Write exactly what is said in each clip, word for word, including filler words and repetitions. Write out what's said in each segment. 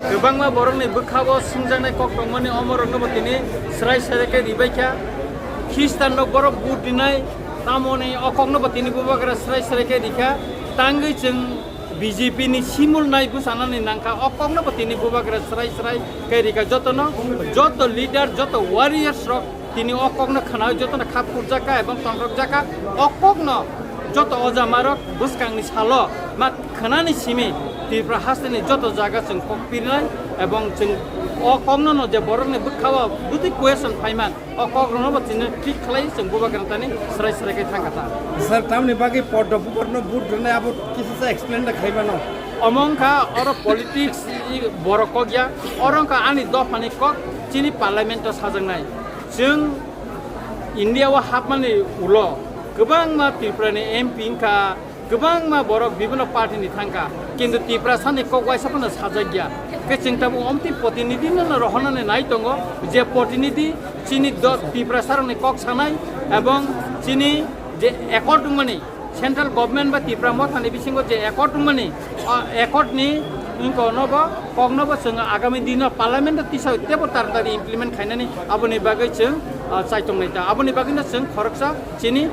Kwbangma borokni bwkhao swngjaknai kok tongmani omorokno bo tini srai srai khe ribaikha. Khristanrok borok vote rinai tamoni o kokno bo tini bubagra srai srai khe rikha. Tangwi chwng B J P ni simul nai bwchanani nangkha, o kokno bo tini bubagra srai srai khe rikha. Jotono, joto leader, joto warriors rok tini o kokno khwnawi jotono khap kurjakha ebong tongthokjakha. O kokno joto ojamarok bwskangni salo ma khwnani simi Tripura hasteni joto jaga chwng kok pirnai ebong chwng o kokno no je borokni bwkhao bwtwi question phaiman, o kokrokno bo chini thik khlai chwng bubagra tani srai srai khe thangkha ta. Sir, tamni bagwi poddo bubarno vote rwnai abo kisa sa explain da khaimano. Omo wngkha oro politics i borok kok ya, oro wngkha ani dophani kok chini parliament o sajaknai. Chwng India o hapmani ulo kwbangma Tripura ni M P wngkha, kwbangma borok bibhinno party ni thangkha, kintu Tiprasa ni kok waisa phano sajak ya. Khe chwng tabuk omtwi protinidhi no rohornani nai tongo, je protinidhi chini do-, Tiprasa rokni kok sanai ebong chini je accord wngmani, central government ba Tipra Mothani bisingo je accord wngmani, o accord ni wngkha no bo kok no bo chwng agami dino parliament o tisa tebo taratari implement khainani aboni bagwi chwng, o, chaitongnai ta. Aboni bagwi no chwng khoroksa chini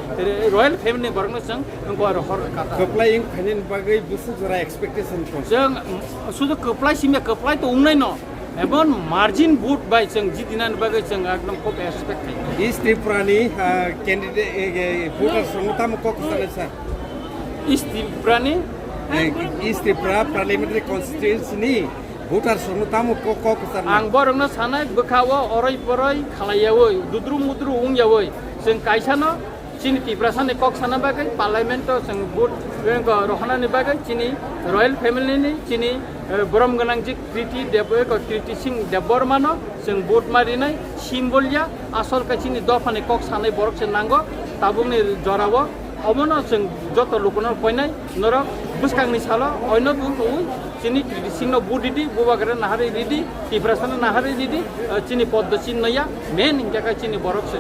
royal family ni borok no chwng wngkha aro hor kata. Kwplai wng khainani bagwi bwswk jora expectation tong. Chwng, mm, sudu kwplai simya kwplai to wngnai no. Ebon margin vote bai chwng jitinani bagwi chwng ekdom khub expect khai. East Tripura ni, ah, candidate, eh, eh, voters rokno tamo kok kwchanai sir? East Tripura ni? Eh, East Tripura parliamentary constituency ni voters rokno tamo kok, kok kwchanai? Ang borokno sanai bwkhao oroi poroi khalaiyawi, dudru mudru wngyawi chwng kaisano chini Tiprasani kok sana bagwi, parliament o chwng vote, eh, rohornani bagwi, chini royal family ni, chini, eh, borom gwnang jik Kriti Deb-, eh, Kriti Singh Debbarma no chwng vote ma rinai symbol ya, asol khe chini dophani kok sanai borok se nango, tabukni jorao omono chwng joto lukuno koinai norok bwskangni salo oino bung tongwi chini Kriti Singh no vote ridi, bubagra naharwi ridi, Tiprasano naharwi ridi, eh, chini poddo chinno ya, main hingkha khe chini borok se.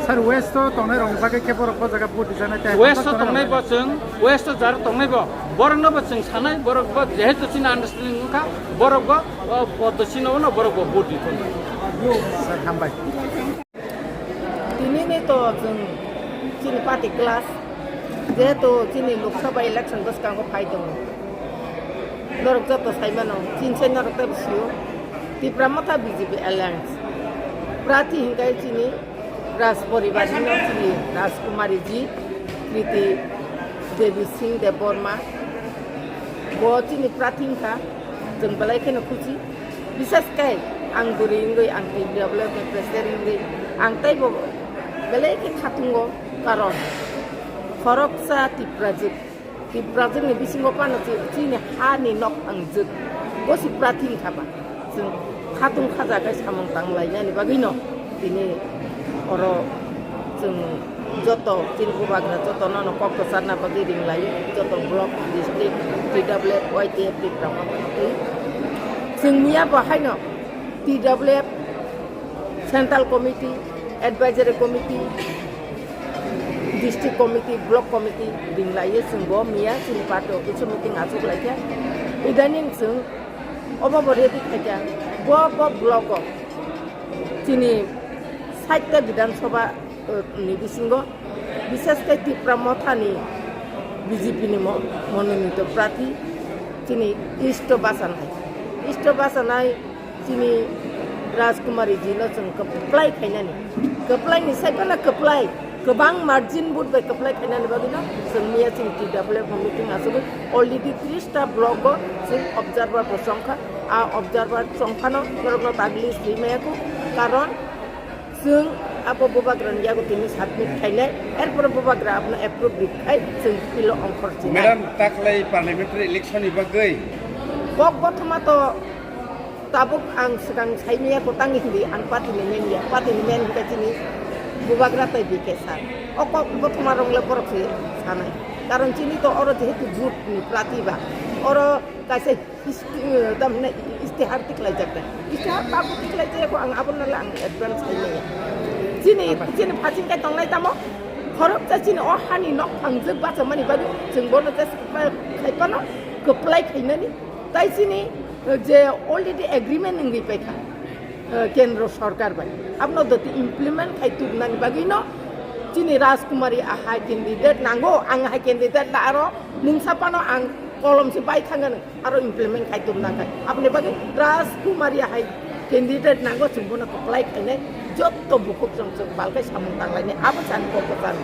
Sir, West o tongnai rokni bagwi khe borok bo jaga vote rijana tei West o hamjak tongnai tongnai bo chwng, West o jar tongnai bo, borok no bo chwng sanai, borok bo jehetu chini understanding wngkha, borok bo, o, poddo chinno no borok bo vote ri tongnai. Sir, hambai. Tini ni to chwng chini party class, jehetu chini Lok Sabha election bwskango phai tongo. Norok joto sai mano, chini sai norok tei sio. Tipra Motha B J P Alliance. Prarthi hinkhe chini Raj Poribar hino chini Rajkumari ji, Kriti Devi Singh Debbarma. Bo chini prarthi hinkha, chwng belai kheno khusi. Bisas khe ang bwrwi wngwi, ang T W F ni president wngwi, ang teibo belai khe khatungo, karon khoroksa Tiprajwk, Tiprajwkni bisingo phano chi-, chini hani nok thangjwk, bo si prarthi wngkha ba. Chwng khatung khaja khe samung tanglainani bagwino tini oro chwng joto chini bubagra jotono no kok kwcharna bagwi ring laio, joto block, district, T W F, Y T F, Tipra Motha twi. Chwng miya bo haino T W F Central Committee, Advisory Committee, District Committee, Block Committee ring laio chwng bo miya chini party office o meeting achuk laikha. Idaning chwng obo bo ready khaikha, bo, bo block o chini sait ta Bidhan Sabha, eh, ni bisingo, bishes khe Tipra Mothani B J P ni mo-, mononito prarthi chini East o bachanai. East o bachanai chini Rajkumari ji no chwng kwplai khainani. Kwplai ni sai phano kwplai, kwbang margin vote bai kwplai khainani bagwi no chwng miya chini T W F meeting achugwi already tris ta block o chwng observer bo chongkha. A observer chongphano norokno tagli swi maya kho, karon chwng abo bubagrani yago tini submit khainai, erpore bubagra abono approve ri khai chwng pilo ongkhor chinai. Madam, taklai parliamentary election ni bagwi? Kok kothoma to tabuk ang swkang sai maya kho tang hindi ang party ni men ya, party ni men hwnkhe chini bubagra tei B K sir. O kok kothoma rok le borok se sanai. Karon chini to oro jehetu jut ni prarthi ba, oro kaisa Isti-, eh, tamni istihar tiklaijak da. Istihar tabuk tiklaijak ko ang abono le ang advance khai maya. Chini, chini phasing kai tongnai tamo. Khoroksa chini o hani nok thangjak bachamani bagwi chwng bono just khai phano kwplai khainani. Tai chini je already agreement wngwi paikha, eh, kendro sorkar bai. Abono doti implement khai tubnani bagwino chini Rajkumari ahai candidate nango, ang hai candidate da aro mungsa phano ang kolom se bai thangano, aro implement khai tubna khai. Aboni bagwi Rajkumari ahai candidate nango, chwng bono kwplai khainai, jotto bukhuk chwng chwng balkhai samung tanglainai, abo chani kok kwchang.